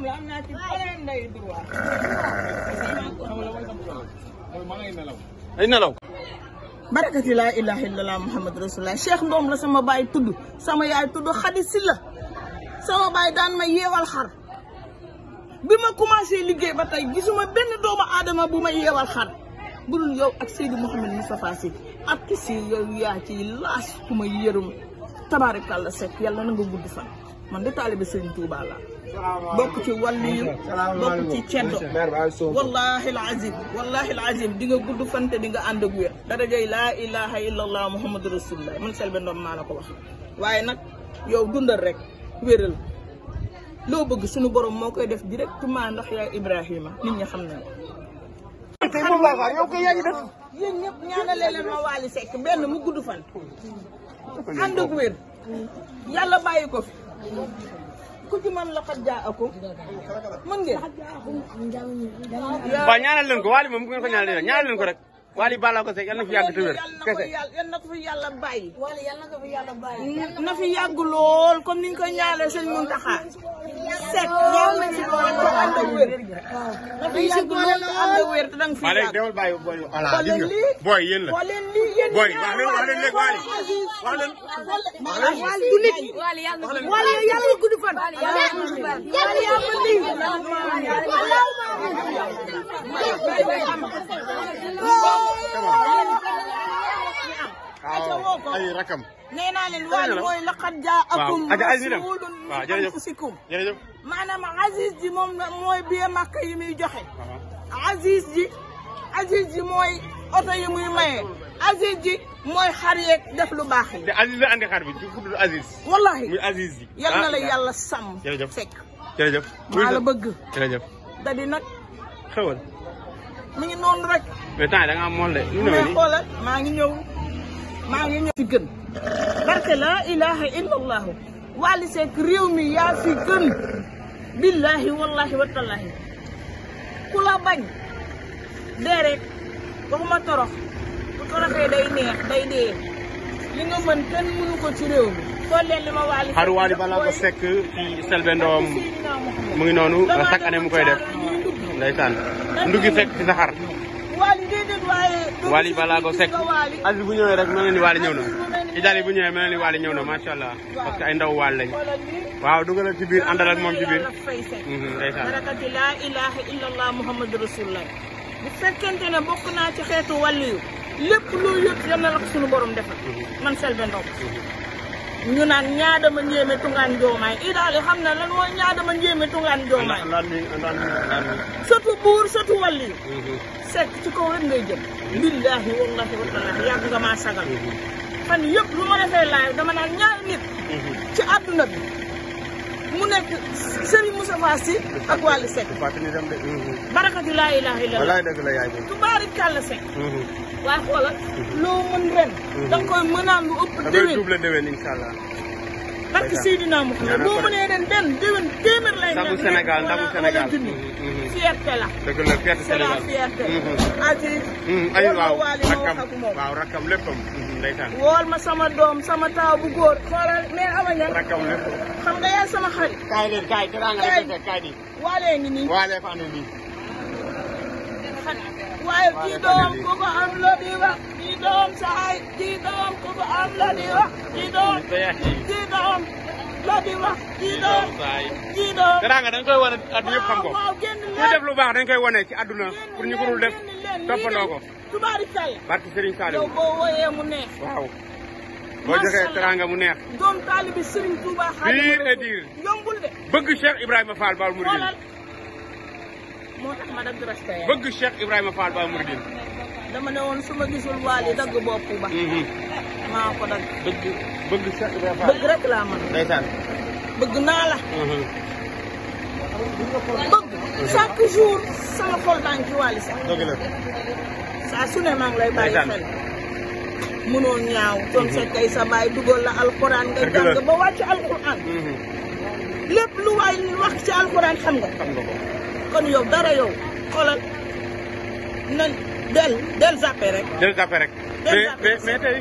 moom la am naa ci beneen ndey droit. ay nelaw. barakati laa ilaha illallah muhammad rasulullah Cheikh Ndom la sama baay tudd sama yaay tudd Xadi Silla sama baay daan ma yeewal xar bi ma commencé liggéey ba tey gisuma benn doomu aadama bu ma yeewal xar bu dul yow ak Seydi Mouhamed Moustapha Sy ak ki si yow yaa ci laas ku ma yërëm tabaarikàlla Seck yàlla na nga gudd fan man de taalibe Serigne Touba la bokk ci wàllu bokk ci ceddo wallahi alazim di nga gudd fan te di nga ànd ak wér darajay laa ilaha illallah muhammadu rasulullah man Selbé Ndom maa la ko wax waaye nag yow dundal rek wéral loo bëgg suñu borom moo koy def directement ndax yaa Ibrahima nit ñi xam nañ yow kay yaa ngi def. yéen ñëpp ñaanale leen ma Wally Seck benn mu gudd fan ànd ak wér yàlla bàyyi ko fi ku ci man laqad jaakum mën ngeen. waaw ñaanal leen ko Wally moom bu ngeen ko ñaanal leen ko rek Wally Ballago Seck yal na fi yàgg te wér kese. yal na ko fi yàlla bàyyi. na fi yàgg lool comme ni ñu koy ñaanalee sëñ Mountakha Seck ñaan na fi lool te ànd ak wér. na fi yàgg lool te ànd ak wér te danga fi yàgg. demal bàyyi booy voilà gis nga booy yéen la. booy wax leen léegi Wally wax leen. Wally du nit. Wally yàlla gudd fan. Wally yàlla lii. ay rakam. nee naa leen Wally mooy laqad jaakum rasulun min anfusikum. jërëjëf. maanaam Aziz ji moom mooy biye Makka yi muy joxe. Aziz ji mooy oto yi muy maye. Aziz ji mooy xar yeeg def lu baax yi. te Aziz la andi xar bi du tudd Aziz. wallahi muy Aziz ji. yal na la yàlla sàmm. jërëjëf Seck. jërëjëf. maa la bëgg. jërëjëf. da di nag xewal. mi ngi noonu rek. mais temps da nga am mool de. mais xoolal maa ngi ñëw fi gën. barke laa ilaha illallah Wally Seck réew mi yaa fi gën. billahi wallahi wa tallahi ku la bañ. dee rek waxuma torox bu toroxee day neex day dee li nga mën kenn mënu ko ci réew mi. xool leen li ma Wally Seck xaru Wally Ballago Seck ci Selbé Ndom mu ngi noonu chaque année mu koy def ndeysaan nduggi fekk ci sa xar. Wally déedéet waaye. Wally Ballago Seck Aziz bu ñëwee rek mel na ni Wally ñëw na. Idali bu ñëwee mel na ni Wally ñëw na macha allah parce que ay ndaw Wally lañ. waaw dugalal ci biir àndal ak moom ci biir. ndeysaan. barakati laa ilaha illallah muhammadu rasulullah bu fekkente ne bokk naa ci xeetu wàllu yu lépp loo yëpp yal na la ko suñu borom defal. man Selbé Ndom ñu naan ñaadama njéeme tungaan joomaay Idali xam na lan mooy ñaadama njéeme tungaan joomaay. surtout buur surtout wàllu yu. Seck ci kaw rek ngay jëm. billahi wallahi wa taala yàgg nga maa sagal. fan yëpp lu ma defee live dama naan ñaari nit. ci àdduna bi mu nekk Serigne Moustapha Sy ak Wally Seck. barakati laa ilaha illallah. walaay dëgg la yaay bi. tubaarikàlla Seck. waa xoolal loo mën ren. da nga koy mënaan lu ëpp déwén. da double déwén incha allah. barke Seydina Mouhamed boo mënee ren benn déwén téeméer lay ndamu Sénégal ndamu Sénégal. fierté la. dëgg la fierté Sénégal. c'est la fierté. Aziz. ay waaw Wally ma wax ak moom. waaw rakkam léppam. ndeysaan. wool ma sama doom sama taaw bu góor. xoolal mais amaña. rakkam léppam. xam nga yaay sama xarit. kaay leen kaay teraanga la fekk kaay di. Wally ngi nii. Wally fa ane nii. waaye kii doom ku ko am la di wax. kii doom saay. kii doom ku ko am la di wax. kii doom. kii doom la di wax. kii doom. kii doom. teraanga dañ koy wane àdduna yëpp xam ko. waaw génn ku def lu baax dañ koy wane ci àdduna pour ñu ko dul def toppandoo ko. tubaarikàlla. barke Serigne Saliou. yow boo wooyee mu neex. waaw. boo joxee teraanga mu neex. doom taalibi Serigne Touba. diir et diir. yombul de. bëgg Cheikh Ibrahima Fall Baal Mouridine. moo tax ma dagg respect. bëgg Cheikh Ibrahima Fall Baal Mouridine. dama ne woon su ma gisul Wally dagg bopp ba. maa ko dagg. bëgg Cheikh Ibrahima Fall. bëgg rek laa mën. ndeysaan. bëgg naa la. bëgg chaque jour sama xol baa ngi ci Wally Seck. dëgg la. saa su ne maa ngi lay bàyyi xel. mënoo ñaaw. doon fekkay sa baay dugal la alxuraan nga jàng ba wàcc alxuraan. lépp lu waay wax ci alxuraan xam nga. xam nga ko. kon yow dara yow xoolal na del zappé rek. del zappé rek. mais tey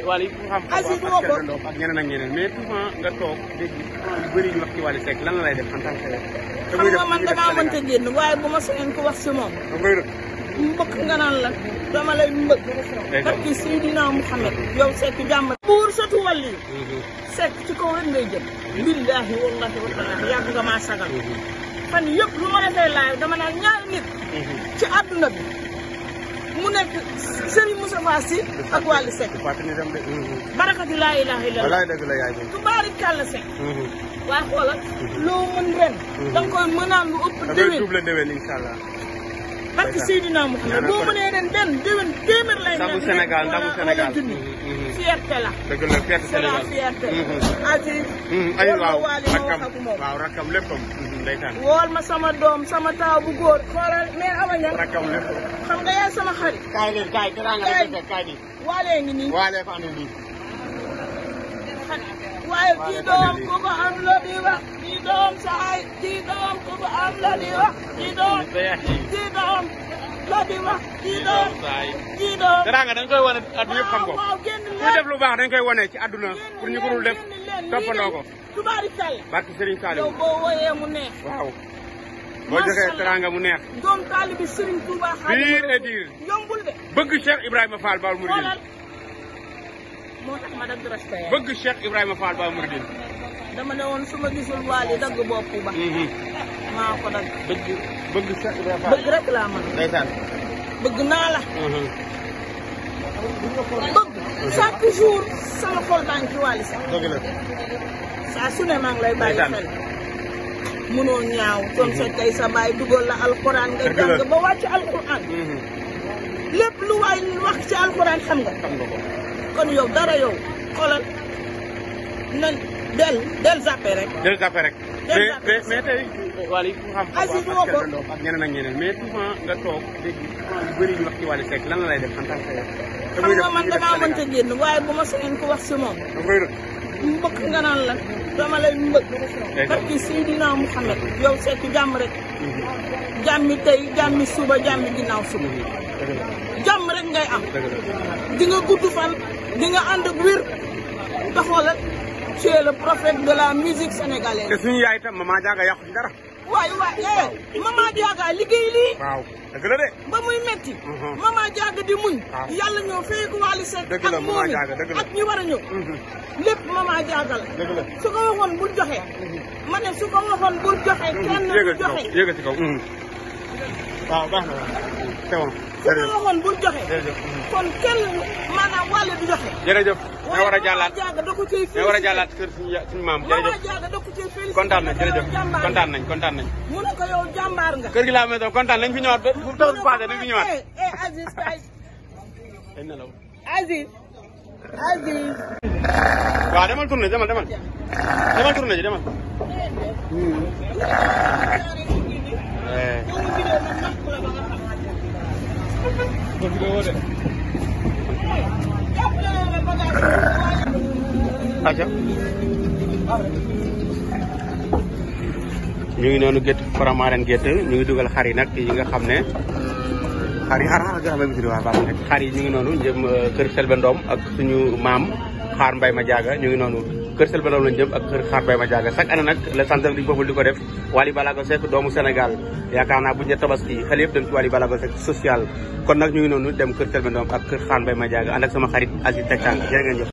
Wally xam ak ñeneen ak ñeneen mais souvent nga toog dégg yu bëri ñu wax ci Wally Seck lan la lay def en tant que xam nga man damaa mënta génn waaye bu ma soxeen ko wax si moom mbëkk nga naan la dama lay mbëkk parce que Seydina Mouhamed yow Seck jàmm buur satu wàlli Seck ci kaw rek ngay jëm billahi wallahi wa taala yàgg nga maa sagal fan yëpp lu ma defee laay dama naan ñaari nit ci àdduna bi mu nekk Serigne Moustapha Sy ak Wally Seck barakati laa ilaha illallah tubaarikàlla Seck waaye xoolal loo mën ren danga koy mënaan lu ëpp déwén inshallah parce que Seydina Mouhamed boo mënee ren benn déwén téeméer lay ndamu Sénégal fierté la dëgg la fierté Sénégal fierté Aziz ay waaw rakkam léppam ndeysaan wool ma sama doom sama taaw bu góor xoolal mais awaña rakkam lépp xam nga yaay sama xarit kaay di waalee ngi nii waalee ko andi nii waaye kii doom ku ko am la di wax kii doom saay kii doom ku ko am la di wax kii doom la di wax kii doom teranga dañ koy wane adduna yëpp xam ko kuy def lu baax dañ koy wane ci adduna pour ñu ko dul def toppandoo ko tubaarikàlla barki Serigne Saliou yow boo woyee mu neex waaw boo joxee teranga mu neex doom taalibi Serigne Touba biir et diir yombul de bëgg Cheikh Ibrahima Fall Baol Mouridine moo tax ma dagg respect bëgg Cheikh Ibrahima Fall Baol Mouridine dama ne woon su ma gisul Wally dagg bopp ba maa ko dagg bëgg Cheikh Ibrahima Fall bëgg rek laa mën ndeysaan bëgg naa la bëgg chaque jour sama xol baa ngi ci Wally Seck dëgg la saa su ne maa ngi lay bàyyi xel mënoo ñaaw Thione Seck kay sa baay dugal la alxuraan nga jàng ba wàcc alxuraan lépp lu waay wax ci alxuraan xam nga ko kon yow dara yow xoolal nañ del zappé rek mais tey Wally xam ak ñeneen ak ñeneen mais souvent nga toog dégg yu bëri ñu wax ci Wally Seck lan la lay def en tant que xam nga man damaa mënta génn waaye bu ma soxeen ko wax si moom mbëkk nga naan la dama lay mbëkk parce que Seydina Mouhamed yow Seck jàmm rek jàmmi tey jàmmi suba jàmmi ginnaaw suba jàmm rek ngay am di nga gudd fan di nga ànd ak wér nga xoolal tu es le prophète de la musique sénégalaise. te suñu yaay itam Mama Diaga yàqu ci dara. Mama Diaga liggéey lii. waaw dëgg la de. ba muy metti Mama Diaga di muñ. yàlla ñëw fay ko Wally Seck ak moom ak ñi war a ñëw. lépp Mama Diaga la. dëgg la su ko waxoon bul joxe. ma ne su ko waxoon bul joxe. kenn du joxe yéega ci kaw waaw baax na c'est bon. su ko waxoon bul joxe. kon kenn maanaam Wally du joxe. jërëjëf. nga war a jàllaat nga war a jàllaat kër suñu maam jërëjëf kontaan nañ jërëjëf kontaan nañ mu ne ko yow jàmbaar nga kër gi laa maison kontaan nañ fi ñëwaat ba bu taw bi passé nañ fi ñëwaat Aziz kay ay nelaw Aziz waaw demal tourné demal tourné ji demal aca ñu ngi noonu gétt Faramaren gétt ñu ngi dugal xar yi nag yi nga xam ne xar yi xar yi ñu ngi noonu jëm kër Selbé Ndom ak suñu maam Xaar Mbay ma Jaaga ñu ngi noonu kër Selbé Ndom lañ jëm ak kër Xaar Mbay ma Jaaga chaque année nag le centre du peuple di ko def Wally Ballago Seck doomu Sénégal yaakaar naa bu ñu tabaski xel yëpp dem ci Wally Ballago Seck social kon nag ñu ngi noonu dem kër Selbé Ndom ak kër Xaar Mbay ma Jaaga ànd ak sama xarit Aziz Tektan jërë ngeen jëf